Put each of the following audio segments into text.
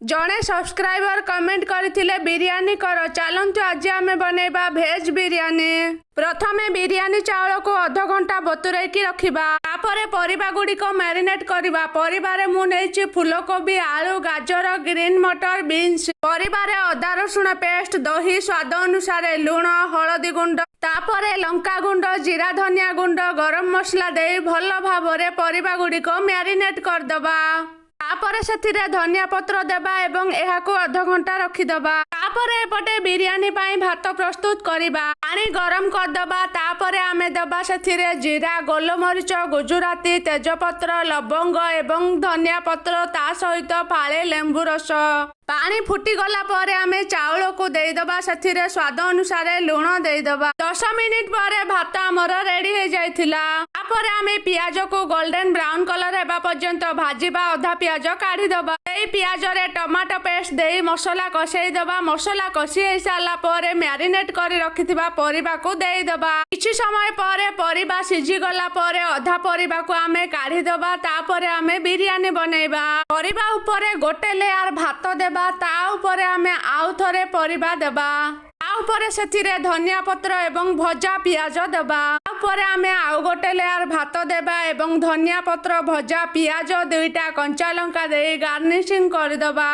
ଜଣେ subscriber comment କରିଥିଲେ, ବିରିୟାନୀ କର। ଚାଲନ୍ତୁ, ଆଜି ଆମେ ବନେଇବା ଭେଜ ବିରିୟାନୀ। ପ୍ରଥମେ ବିରିୟାନୀ ଚାଉଳକୁ ଅଧ ଘଣ୍ଟା ବତୁରେଇକି ରଖିବା। ତାପରେ ପରିବା ଗୁଡ଼ିକ ମ୍ୟାରିନେଟ କରିବା। ପରିବାରେ ମୁଁ ନେଇଛି ଫୁଲକୋବି, ଆଳୁ, ଗାଜର, ଗ୍ରୀନ ମଟର, ବିନ୍ସ। ପରିବାରେ ଅଦା ରସୁଣ ପେଷ୍ଟ, ଦହି, ସ୍ୱାଦ ଅନୁସାରେ ଲୁଣ, ହଳଦୀ ଗୁଣ୍ଡ, ତାପରେ ଲଙ୍କା ଗୁଣ୍ଡ, ଜିରା ଧନିଆ ଗୁଣ୍ଡ, ଗରମ ମସଲା ଦେଇ ଭଲ ଭାବରେ ପରିବା ଗୁଡ଼ିକ ମ୍ୟାରିନେଟ କରିଦେବା। ତାପରେ ସେଥିରେ ଧନିଆ ପତ୍ର ଦେବା ଏବଂ ଏହାକୁ ଅଧ ଘଣ୍ଟା ରଖିଦେବା। ତାପରେ ଏପଟେ ବିରିୟାନୀ ପାଇଁ ଭାତ ପ୍ରସ୍ତୁତ କରିବା। ପାଣି ଗରମ କରିଦେବା। ତାପରେ ଆମେ ଦେବା ସେଥିରେ ଜିରା, ଗୋଲମରିଚ, ଗୁଜୁରାତି, ତେଜପତ୍ର, ଲବଙ୍ଗ ଏବଂ ଧନିଆ ପତ୍ର, ତା ସହିତ ଫାଳେ ଲେମ୍ବୁ ରସ। ପାଣି ଫୁଟିଗଲା ପରେ ଆମେ ଚାଉଳକୁ ଦେଇଦେବା। ସେଥିରେ ସ୍ୱାଦ ଅନୁସାରେ ଲୁଣ ଦେଇଦେବା। 10 ମିନିଟ ପରେ ଭାତ ଆମର ରେଡି ହେଇଯାଇଥିଲା। ତାପରେ ଆମେ ପିଆଜକୁ ଗୋଲ୍ଡେନ ବ୍ରାଉନ କଲର ହେବା ପର୍ଯ୍ୟନ୍ତ ଭାଜିବା। ଅଧା ପିଆଜ କାଢିଦେବା। ଏଇ ପିଆଜରେ ଟମାଟୋ ପେଷ୍ଟ ଦେଇ ମସଲା କଷେଇ ଦେବା। ମସଲା କଷି ହେଇସାରିଲା ପରେ ମ୍ୟାରିନେଟ କରି ରଖିଥିବା ପରିବାକୁ ଦେଇଦେବା। କିଛି ସମୟ ପରେ ପରିବା ସିଝିଗଲା ପରେ ଅଧା ପରିବାକୁ ଆମେ କାଢିଦେବା। ତାପରେ ଆମେ ବିରିୟାନୀ ବନେଇବା। ପରିବା ଉପରେ ଗୋଟେ ଲେୟାର ଭାତ ଦେବା। ତା ଉପରେ ଆମେ ଆଉ ଥରେ ପରିବା ଦେବା। ତା ଉପରେ ସେଥିରେ ଧନିଆ ପତ୍ର ଏବଂ ଭଜା ପିଆଜ ଦେବା। ତାପରେ ଆମେ ଆଉ ଗୋଟେ ଲେୟାର ଭାତ ଦେବା ଏବଂ ଧନିଆ ପତ୍ର, ଭଜା ପିଆଜ, ଦୁଇଟା କଞ୍ଚା ଲଙ୍କା ଦେଇ ଗାର୍ନିସିଂ କରିଦେବା।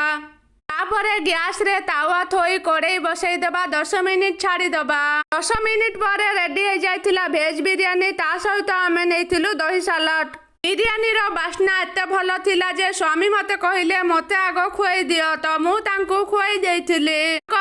ତାପରେ ଗ୍ୟାସରେ ତାୱା ଥୋଇ କଡ଼େଇ ବସେଇ ଦେବା। 10 ମିନିଟ ଛାଡ଼ିଦେବା। 10 ମିନିଟ ପରେ ରେଡି ହେଇଯାଇଥିଲା ଭେଜ ବିରିୟାନୀ। ତା ସହିତ ଆମେ ନେଇଥିଲୁ ଦହି ସାଲାଡ। ବିରିୟାନୀର ବାସ୍ନା ଏତେ ଭଲ ଥିଲା ଯେ ସ୍ୱାମୀ ମତେ କହିଲେ, "ମତେ ଆଗ ଖୁଆଇ ଦିଅ।" ତ ମୁଁ ତାଙ୍କୁ ଖୁଆଇ ଦେଇଥିଲି।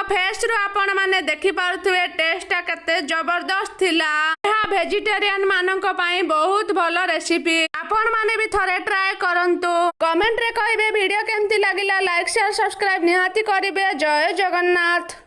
ଫେସରୁ ଆପଣମାନେ ଦେଖିପାରୁଥିବେ ଟେଷ୍ଟଟା କେତେ ଜବରଦସ୍ତ ଥିଲା। ଏହା ଭେଜିଟେରିଆନ ମାନଙ୍କ ପାଇଁ ବହୁତ ଭଲ ରେସିପି। ଆପଣମାନେ ବି ଥରେ ଟ୍ରାଏ କରନ୍ତୁ। କମେଣ୍ଟରେ କହିବେ ଭିଡିଓ କେମିତି ଲାଗିଲା। ଲାଇକ୍, ସେୟାର, ସବସ୍କ୍ରାଇବ ନିହାତି କରିବେ। ଜୟ ଜଗନ୍ନାଥ।